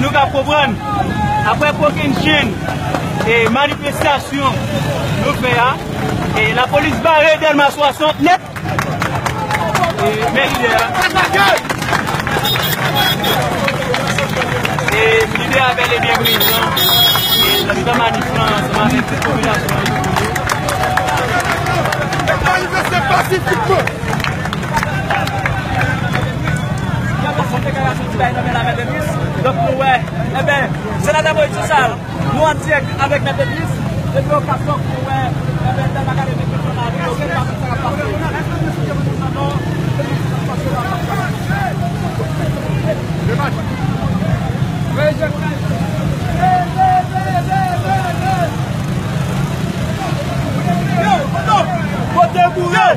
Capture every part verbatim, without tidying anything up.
Nou ka konprann, apre kokennchenn e manifestasyon nou fè a, e lapolis bare Dèlma swasant nèt. E, men lidè a. E lidè a bèl e byen prezan. E nan mitan manif lan, ansanm avèk tout popilasyon an. Manifeste pasifikman. Y ap fè deklarasyon ti bagay nan men Lamèt Edris. Donk, nou wè, enben, senatè Moïse Jesal, nou an dirèk avèk Mèt Edris, epi okazyon pou wè, enben, Dèlma Akademi, tout moun la, nou wè sa k ap pase. Kote boure!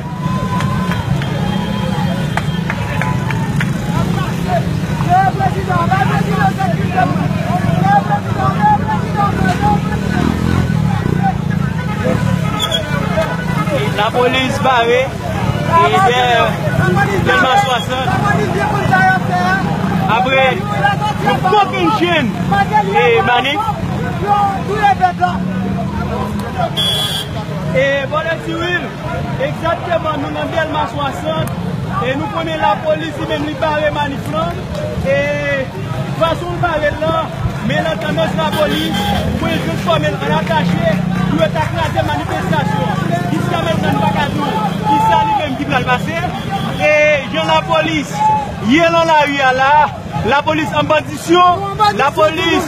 Lapolis bare e dèyè Dèlma swasant apre yon kokennchenn e manif. E Brother Cyril, egzakteman, nou nan Dèlma swasant, e nou konnen lapolis li menm li bare manif lan, e fason l bare l lan, men nan tandans lapolis, pou l jwenn fòm l an atache, pou yo ta kraze manifestasyon. Jiska mentnan, nou pa ka di w kisa li menm ki pral pase, e jan lapolis ye nan lari a la, lapolis an bandisyon, lapolis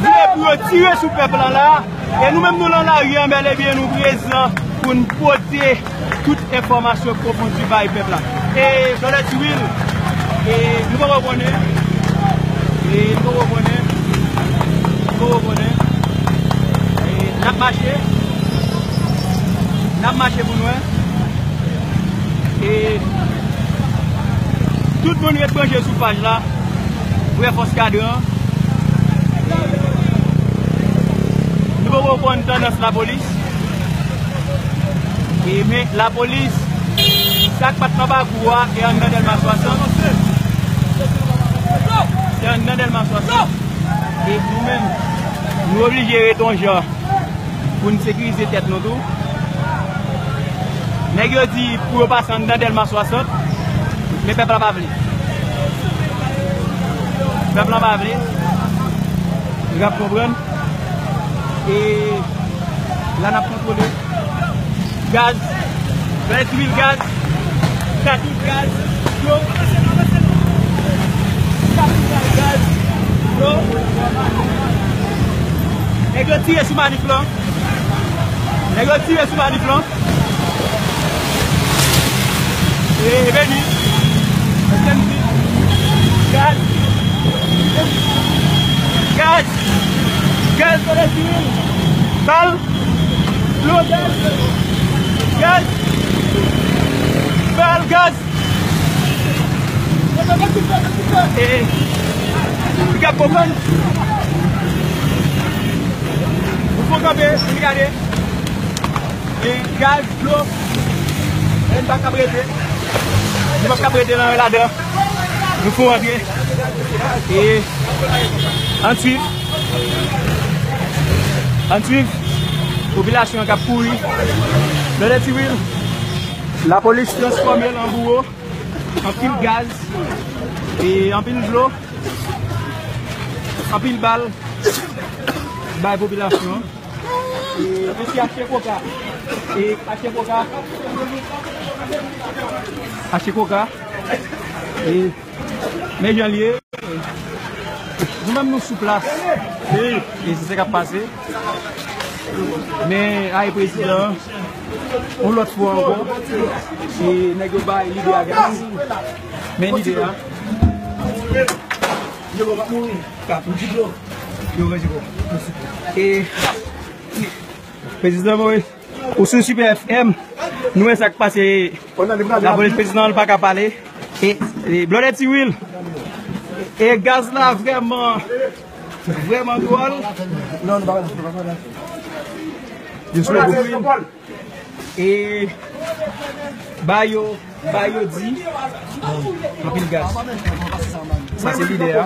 vle pou yo tire sou pèp lan la, e nou menm nou lan lari an bèl e byen nou prezan pou n pote tout enfòmasyon pwofondi bay pèp la. E Brother Cyril, e nou poko konnen, e nou poko konnen, nou poko konnen, e n ap mache, n ap mache pou nou wè. E tout moun ret branche sou paj la pou wè fòs kadran. Nou poko konn tandans lapolis. E men lapolis, sa k pa t nan Bakou a, e anndan Dèlma swasant. Se anndan Dèlma swasant. E nou menm, nou oblije ret yon jan pou n sekirize tèt nou tou. Nèg yo di pou yo pase anndan Dèlma swasant, men pèp la pa vle. Pèp la pa vle. N ap konprann. E la n ap kontwole. Gaz. Vèt wil gaz. Katouch gaz. Dlo. Katouch gaz. Dlo. Nèg yo tire sou manif lan. Nèg yo tire sou manif lan. E veni. Gaz. Gaz. Gaz, kote siwil? Bal. Dlo, gaz. Gaz. Bal, gaz. E, pick up konprann. Nou fon kanpe, nou gade. E gaz, dlo. E n pa kab rete. Nou pa kab rete nan ladan. Nou fon antre. E ann swiv. Ann swiv. Popilasyon an k ap kouri. Nan de ti wil. Lapolis transfòme l an bouwo. Anpil gaz. E anpil dlo. Anpil bal. Bay popilasyon an. E, mesye achte koka. E, achte koka. Achte koka. E, men jan l ye. Nou menm nou sou plas. E, e se sa k ap pase. Men, ay prezidan, yon lòt fwa ankò. E, nèg yo bay lide a gaz. Men lide a. E, Prezidan Moïse, ou sou Super F M. Nou wè sa k pase. Lapolis prezidan an pa ka pale. E, e blòdè Ti Wil. E gaz la vrèman, vrèman dwòl. Non, nou pa pale, nou pa pale. Yo sou la Ti Wil. E ba yo, ba yo di. Anpil gaz. Sa se lide a.